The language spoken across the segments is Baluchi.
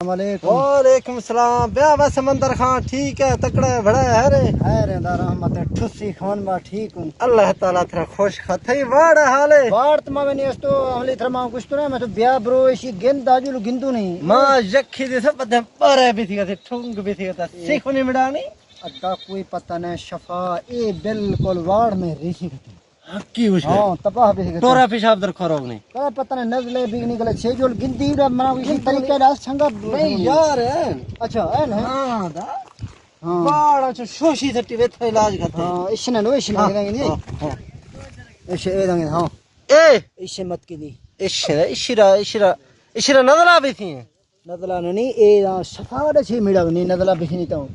السلام علیکم۔ وعلیکم السلام۔ بیا بس سمندر خان، ٹھیک ہے، تکڑا ہے، بڑا ہے، ارے۔ خیر ہے، دا رحمت ہے، ٹھسی خان با ٹھیک ہوں۔ اللہ تعالیٰ ترا خوش خطئی۔ واڑ حالے؟ واڑ تو ما میں نیستو، عملی ترا ما گشتو نا، میں تو بیا برو، ایشی گند آجو لو گندو نہیں۔ ما یکی دے سب بدن پارے بھی تھی، ٹھونگ بھی تھی، سیکھو نہیں مڑانی۔ ادا کوئی پتہ نہیں شفا، اے بالکل واڑ میں ریشی کھتی۔ حقی وش ہاں، تباہ بھی گئے۔ تورا پیشاب در کھروگ نہیں۔ ترا پتہ نہیں نزلے بھی نہیں گلے، چھ جول گندی دا منا وشی طریقہ دا سنگا نہیں یار ہے۔ اچھا، ہے نا؟ ہاں، دا۔ ہاں۔ باڑا چو شوشی سٹی ویت علاج کرتے۔ ہاں، اس نے نو، اس نے ہاں، دیں گے۔ ہاں، ہاں۔ اس اے دیں گے، ہاں۔ اے! اس مت کی دی۔ اس، اشرا، اشرا، اشرا نزلہ بھی تھی ہیں۔ نزلہ نہ نہیں، اے دا شفا دا چھ میڑا نہیں، نزلہ بشنی تاؤں۔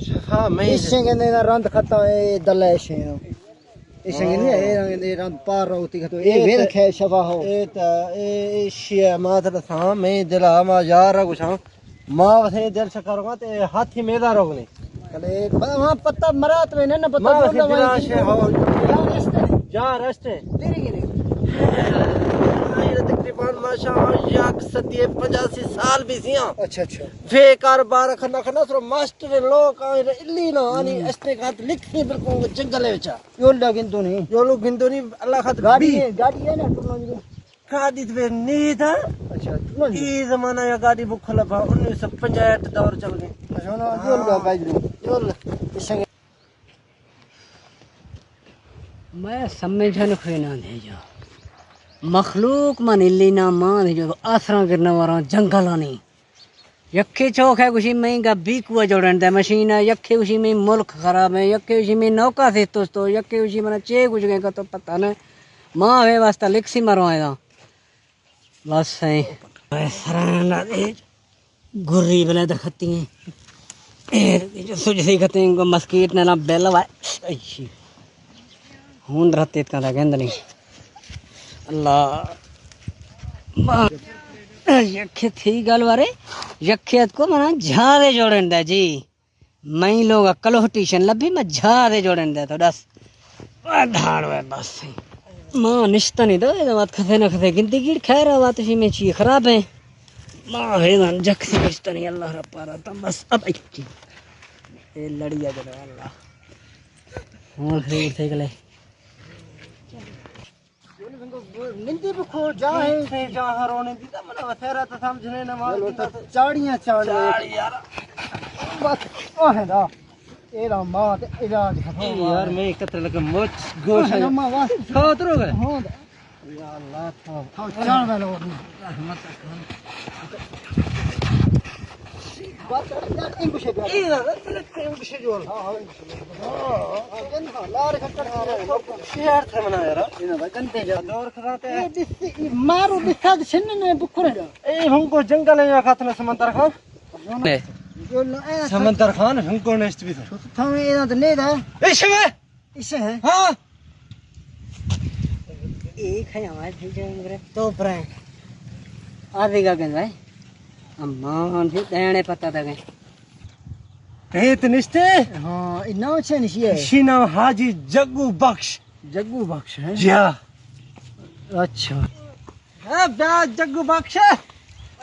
شفا میں اسے گندے دا رند خطا اے دلہ ایشے۔ اسے گندے اے رند، اے رند پار روتی کھتو، اے اے ویل تا، کھے شفا ہو۔ اے تا، اے، اے شیعہ ما تھا سا، میں دلا ما یار گوشاں۔ ما وسے دل چکر گا تے ہاتھی میدا روگ نہیں۔ کلے، ب-، وہاں پتہ مرات میں نہ، نہ پتہ ما بول وسے رہا دلا وہاں شے کی ہو۔ جا رستے۔ جا رستے۔ دیری گری۔ آئیں تقریباً ماشاء اللہ یک صدی پچاسی سال بھی سیاں۔ اچھا، اچھا۔ فے کاروبار کھنا کھنا سر ماسٹر لوگ آئیں الی نہ آنی ہم۔ استے کھات لکھ سی بالکل جنگل وچا۔ یو لگن تو نہیں۔ یو لوگ گندو نہیں، اللہ خاطر گاڑی بی۔ ہے، گاڑی ہے نا، ٹرنا جی۔ گاڑی تو نی تھا۔ اچھا، ٹرنا جی۔ ای زمانہ یا گاڑی بک لبا، انیس سو پنجاہ دور چل گئے۔ اچھا، نا، یو لگا بھائی جی۔ یو لگا۔ اس میں سمجھن کوئی نہ دے جو۔ مخلوق من الی نہ مان دے جو، آسراں گرنا واراں جنگلانی۔ یکے چوک ہے گوشی میں گا بیکو جوڑن دے مشین ہے، یکے گوشی میں ملک خراب ہے، یکے گوشی میں نوکا سے توستو، یکے گوشی منا چے گوش گئے کا تو پتہ نہ۔ ما وے واسطہ لکسی مرو آیا۔ بس ہیں۔ سران دے۔ گری بلے درختی ہیں۔ اے جو سجسی کھتے ہیں، گو مسکیٹ نہ نا بیل وائے۔ ایشی۔ ہون درختی اتنا دا گند نہیں۔ اللہ۔ ما-، یکے تھی گل وارے، یکے ات کو منا جھارے جوڑن دا جی۔ میں لوگ کلوٹیشن لبھی، میں جھارے جوڑن دے تو دس۔ آ دھاڑ وے بس۔ ما نشتہ نہیں دو، اے وات کھسے نہ کھسے گندی گیڑ، خیر آ وات شی میں چی خراب ہے۔ ما ہے نا جک سی نشتہ نہیں، اللہ رب پارا تم بس اب ایک چی۔ اے لڑی اگر اللہ۔ ہاں، خیر سے گلے۔ نندی بکو، جاہے۔ تے جاہاں رونے دی تا منا وسیرا تا سمجھنے نہ مار چلو، دیتا تا تے۔ چاڑیاں، چاڑیاں۔ چاڑی یار۔ بس، اوہ دا۔ اے دا ماں تے علاج ختم اے ہوا یار، ہے۔ میں کتر لگا مچ گوش اوہ ہے۔ دا ماں واس۔ تھو ترو گئے۔ ہاں دا۔ یا اللہ، تھو۔ تھو چاڑ میں لوگ۔ رحمت۔ بس، انگوشے بیار۔ اے دا، انگوشے جو۔ ہاں، ہاں، انگوشے۔ شہر تھا منا یار۔ دور خدا تے۔ اے دس، اے مارو دسا دے سن نے بکھرے دا۔ اے ہنگو جنگل ہے یا خاتم سمندر خان۔ نے۔ جو نہ، اے سمندر خان ہنگو نشت بھی تھا۔ تو تھا اے دا نے دا۔ اے شمے۔ اسے ہے؟ ہاں۔ اے کھیا ہمارے تھی جو انگرے تو پرائے۔ آ دیگا گن بھائی۔ امان بھی دینے پتہ دا گئے۔ تے تے نشتے؟ ہاں، اے نام چے نشی ہے؟ اشی نام حاجی جگو بخش۔ جگو بخش ہے؟ جی ہاں۔ اچھا۔ اے بیا جگو بخش۔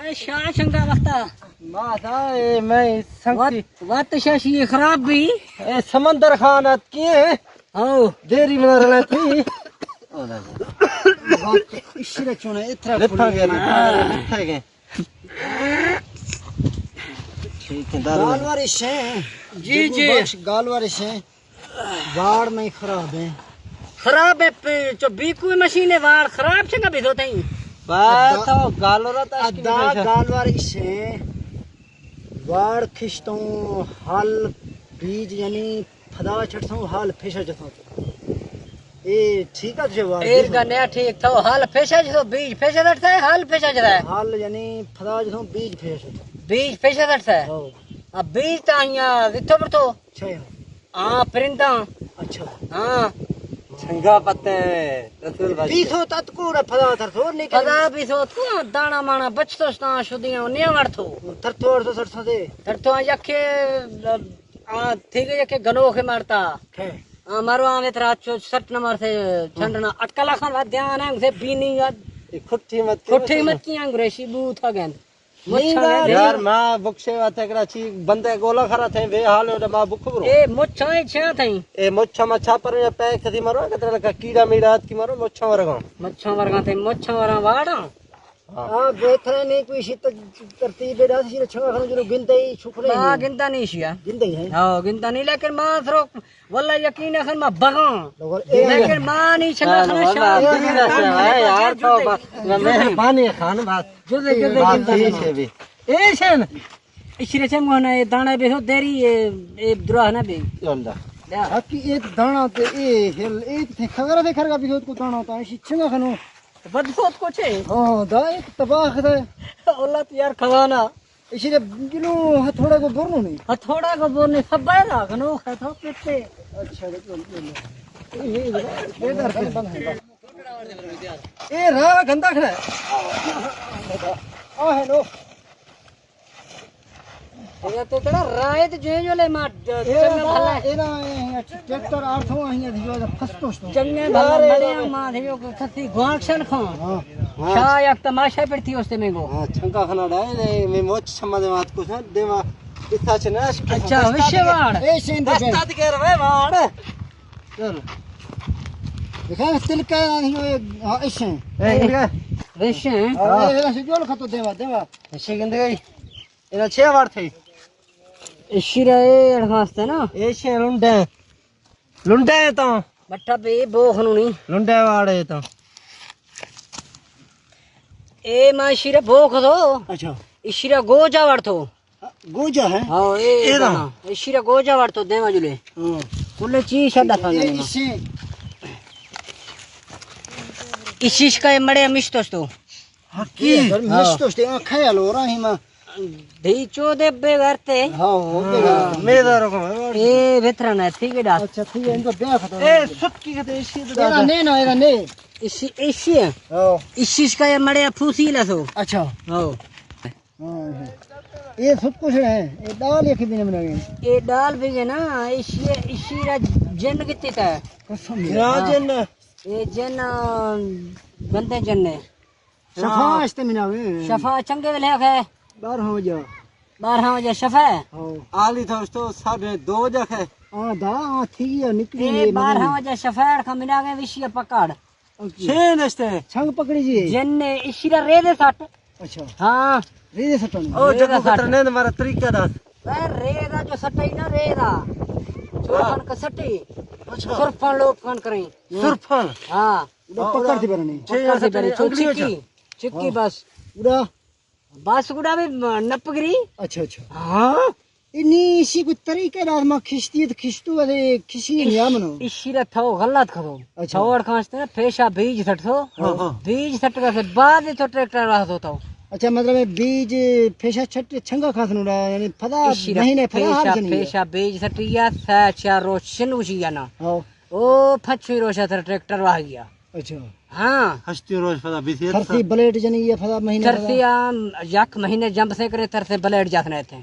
اے شاہ شنگا وقتا۔ ما تھا، اے میں سنگتی۔ وقت، وقت شاشی خراب بھی۔ اے سمندر خان ات کی ہے؟ ہاں۔ دیری منا رلا تھی۔ وقت اشرا چونا اترا لپا گیا، لپا گیا۔ ٹھیک ہے، دارو۔ گالوار شے۔ جی، جگو جی۔ بخش گالوار شے۔ واڑ میں خراب ہے۔ خراب ہے، پ-، چو بیکو مشین ہے، واڑ خراب چنگا بھی دھوتے ہیں۔ بات ادا، ہو، گالو رہا تھا اس کی ادا وجہ سے۔ گالوار شے۔ واڑ کھشتوں حل بیج یعنی پھدا چھٹسوں حال پھیشا جتوں۔ اے ٹھیک ہے تجھے واڑ ایر بیج گا نیا ٹھیک تھا، حال پھیشا جتوں، بیج پھیشا جتا ہے، حال پھیشا جتا ہے۔ حال یعنی پھدا جتوں، بیج پھیشا جتوں۔ بیج پھیشا جتا ہے۔ ہاں۔ اب بیج تا ہیا ویتھو برتو۔ اچھا یار۔ ہاں، پرندہ۔ اچھا۔ ہاں۔ چنگا پتے رسول بھائی۔ پیسو تت کو رے پھدا تھر سور نہیں کرے۔ پھدا پیسو تت کو دانا مانا بچتو شتا شدیاں نیا وڑتو۔ تھر تو اڑتو سر سدے۔ تھر تو یکے، آ، تھی گئے یکے گنوخ مارتا۔ ہے۔ آ، مارو آنے ترا چو سٹ نمبر سے چھنڈنا۔ اٹکلا خان وا دھیان ہے، اسے بینی یاد۔ اے کھٹی مت کی کھٹی مت کی انگریشی بوت ہا گند۔ مچھاں یار، ما بکشے وات اگڑا چی بندے گولا خرا تھے، بے حال ہو ما بکھ برو۔ اے مچھاں اے چھا تھیں۔ اے مچھاں ما چھا پر یا پیک تھی مرو، کترا کا کیڑا میڑا ات کی مرو، مچھاں ورگا۔ مچھاں ورگا تھے، مچھاں ورگا واڑا۔ ہاں۔ ہاں، بہتر نہیں کوئی شی ترتیب ہے، داس شی چھا کھنو جو گندے ہی چھکنے ما ہی۔ گندا نہیں شیا۔ گندے ہی ہے۔ ہاں، گندا نہیں، لیکن ما سرو واللہ یقین ہے خان ما بغاں۔ لوگو، اے لیکن ما نہیں چھنا خان شاہ۔ یار تو مہربانی خان بات۔ جو دے، جو دے، بات گندا ٹھیک ہے بھی۔ اے شن۔ اشرے سے مونا اے دانا بے ہو دیری اے، اے دراہ نہ بے۔ اللہ۔ یا۔ حقی اے دانا تے اے ہل، اے تے خبر ہے خرگا بے ہو کو دانا تا، اسی چھنا خنو۔ بد سوت کو چھے؟ ہاں، دا ایک تباہ دا۔ اللہ تو یار کھوانا۔ اسی نے جنو ہتھوڑا کو برنو نہیں۔ ہتھوڑا کو برنے سب بہر آ گنو، ہتھو پتے۔ اچھا، اے، اے، اے، اے، اے، اے، اے، اے، اے، اے، اے، اے، اے، اے، اے، اے، اے، اے، اے، راہ گندا کھڑا ہے۔ آ ہے نو۔ اے تو تیرا رائے تو جو جو لے ما ایرا چنگا بھلا ہے۔ ایرا ٹریکٹر آٹھو آئیں جو پھستوش تو۔ چنگا بھلا مڑے ما تھے جو کسی گواکشن کھاں۔ ہاں۔ شاہ یک تماشا پڑتی ہوستے میں گو۔ ہاں، چنگا کھنا ڈائے نے، میں موچ سما دے مات کو سن، دے ما اتھا چ ناش۔ اچھا، وشے واڑ۔ اے سین دے۔ استاد کے روے واڑ۔ چل۔ دیکھا تلکا ہاں، ایشیں۔ اے، اے، وشے۔ ہاں، اے، اے، جول کھتو دیوا، دیوا۔ ایشیں گندے گئی۔ اینا چھ وار تھئی۔ ایشی را اے اڑخاست ہے نا؟ ایشیں لنڈے۔ لنڈے تو۔ بٹا بے بوخ نونی۔ لنڈے واڑے تو۔ اے ما ایشی را بوخ تو۔ اچھا۔ ایشی را گوجا وار تو۔ گوجا ہے؟ ہاں، اے اے دا۔ دانا۔ ایشی را گوجا وار تو دیما جلے۔ ہاں۔ کلے چی شدا تھا اے جانے۔ ایشی۔ ایشی شکا مڑے مشتوش تو۔ حقی۔ ہاں۔ مشتوش تے، آ، خیال ہو رہا ہے ما۔ دھی چودے بے گھر تے۔ ہاں، ہو بے گھر۔ ہاں۔ میرا رقم ہے۔ اے بہتر نہ تھی گڑا۔ اچھا، ٹھیک ہے، ان کو بیا ختم۔ اے ست کی کتے ایشی تو ایرا دادا۔ نے نا، ایرا نے۔ ایشی، ایشی ہے۔ ہاں۔ ایشی شکا مڑے پھوسی لسو۔ اچھا۔ ہاں۔ ہاں، ہاں۔ اے سب کچھ ہے، اے دال یک بھی نہیں بناوی۔ اے دال بھی ہے نا، ایشی، ایشی را جن کتی تا۔ قسم ہے۔ ہاں۔ جن۔ اے جن، آ، گندے جن ہے۔ شفا اشتے بناوی۔ شفا چنگے ویلے ہے۔ بارہ بجے۔ بارہ بجے شفا ہے۔ ہاں۔ آلی تھا اس تو ساڑھے دو بجے ہے۔ ہاں، دا، ہاں، تھی گیا، نکلی اے گئی، بارہ مگر بجے شفا ہے، کم بنا گئے وشی پکڑ۔ اوکے۔ چھ نشتے۔ چھنگ پکڑی جی۔ جن نے ایشی را ریدے سٹ۔ اچھا۔ ہاں۔ ریدے سٹانی۔ او ریدے جگہ سٹ۔ خطر نے مارا طریقہ دا۔ اے ریدا جو سٹائی نا ریدا۔ چورپن کا سٹی۔ اچھا۔ سرپن لوگ کن کریں۔ سرپن۔ ہاں۔ ادا پکڑ تھی برنی۔ چھ پکڑ تھی برنی۔ سٹے چو انگلی چکی۔ اچھا۔ چکی ہاں۔ بس۔ ادا۔ بس گڑا بھی نپ گری۔ اچھا، اچھا۔ ہاں۔ انی اسی کوئی طریقہ دار ما کشتی تو کشتو ودے کشی نیا منو۔ اسی را تھو غلط کرو۔ اچھا۔ تھو اڑ کانستے نا پیشا بیج سٹ تو۔ ہاں، ہاں۔ بیج سٹ کا سے بعد تو ٹریکٹر راہ تو تو۔ اچھا، مطلب ہے بیج پیشا چھٹ چھنگا کھاس نوڑا، یعنی پدا اسی را مہینے پدا حال پیشا، سنی ہے۔ پیشا بیج سٹ یا سا چار روز شن اسی یا نا۔ ہاں۔ او پھچوی روشا تر ٹریکٹر واہ گیا۔ اچھا۔ ہاں۔ ہشتی روز پدا بیسی تھرسی بلیڈ جنی یا پدا مہینے پدا؟ تھرسی آ، یک مہینے جمب سے کرے تھرسی بلیڈ جاتنے تھے۔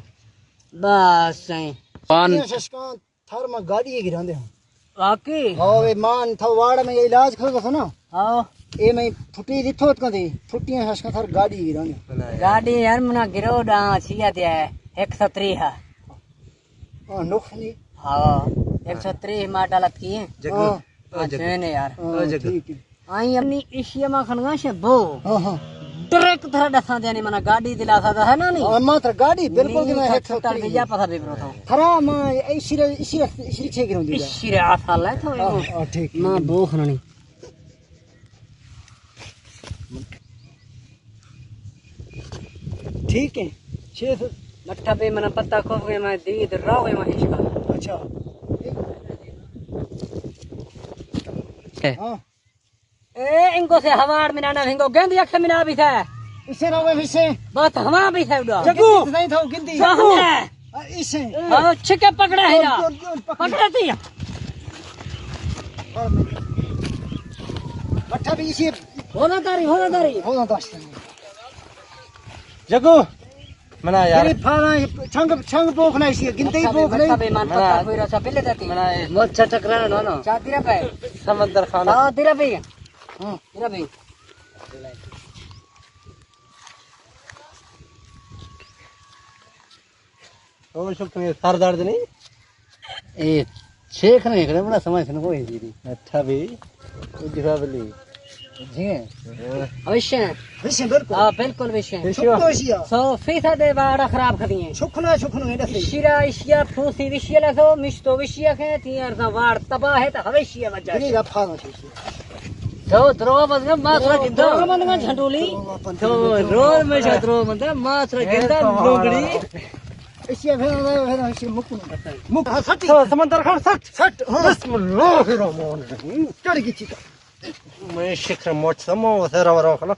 بس سائیں۔ پان۔ یہ ششکان تھر ما گاڑی ہی گراندے ہوں۔ واقعی؟ ہاں، وے مان تھا واڑ میں علاج کھو گا نا۔ ہاں۔ اے میں پھٹی دی تھوت کدی، پھٹیاں ششکان تھر گاڑی ہی گراندے۔ گاڑی یار منا گرو ڈا سیا دیا ہے، ایک سو تریہ۔ ہاں، نقص نہیں۔ ہاں، ایک سو تریہ ماڈل اتکی ہے۔ جگہ۔ ہاں۔ ہاں، جگہ۔ چین ہے یار۔ ہاں، او جگہ۔ ٹھیک ہے۔ آئی اپنی ایشیا ما کھنگا شے بو۔ ہاں، ہاں۔ ڈائریکٹ تھرا ڈساں دیانی منا گاڑی دلاسا دا ہے نا نہیں؟ ہاں، ما تھرا گاڑی بالکل نہیں، دینا ہے، ایک سو تریہ۔ یا پتہ بھی برو تو۔ تھرا ما ایشی رے، ایشی رے، ایشی رے چھ گروں دی۔ ایشی رے آ سال ہے تو۔ ہاں، ہاں، ٹھیک۔ ما بو کھننی۔ ٹھیک ہے۔ چھ سو۔ لٹھا پہ منا پتہ کو گئے، میں دید رو گئے وہیں شکا۔ اچھا۔ ہاں۔ اے انگو سے ہواڑ منا نہ ہنگو گند یک سے منا بھی تھا۔ اسے رو گئے اسے۔ بات ہوا بھی تھا اڈا۔ جگو۔ نہیں تھا گندی۔ جگو۔ اسے۔ ہاں، چھکے پکڑا ہے نا۔ جون، جون، جون، پکڑ۔ پکڑا تھی۔ بٹھا بھی اسی۔ ہونا داری، ہونا داری۔ ہونا داشت۔ جگو۔ منا یار۔ تیری پھانا چھنگ، چھنگ بوکھنا اسی، گندے ہی بوکھنا۔ منا۔ منا۔ مچھا ٹکرانا نا۔ چادر پہ۔ سمندر خان۔ ہاں، تیرا بھی۔ ہاں۔ تیرا بھی۔ او شکر، سر درد نہیں؟ اے چیک نہیں کرے، بڑا سمجھ سن کو ہی دی۔ اچھا بھی، جواب لی۔ جی۔ اوشی ہیں۔ اوشی ہیں، بالکل۔ ہاں، بالکل اوشی ہیں۔ اوشی ہیں۔ سو فیصد باڑا خراب کھدی ہیں۔ شکنا، شکنا، یہ دسے۔ شیرا، اشیا، پھوسی، وشیا لگو، مشتو، وشیا کے، تیار دا واڑ تباہ ہے، تو ہوشی ہے وجہ۔ نہیں، رب خانو شیشی۔ تو درو مزگا ما ترا گندا۔ درو مزگا جھنڈولی۔ تو روز میں شا درو مزگا ما ترا گندا لوگڑی۔ ایشی ءَ پھر، پھر ایشی ءَ مکن۔ مک-، ہاں، سٹ۔ ہاں، سمندر کھڑ سٹ۔ سٹ، ہاں۔ بسم اللہ الرحمن الرحیم۔ چڑھ گئی چیکا۔ میں شکر موٹ سما و سرا ورا کھلا۔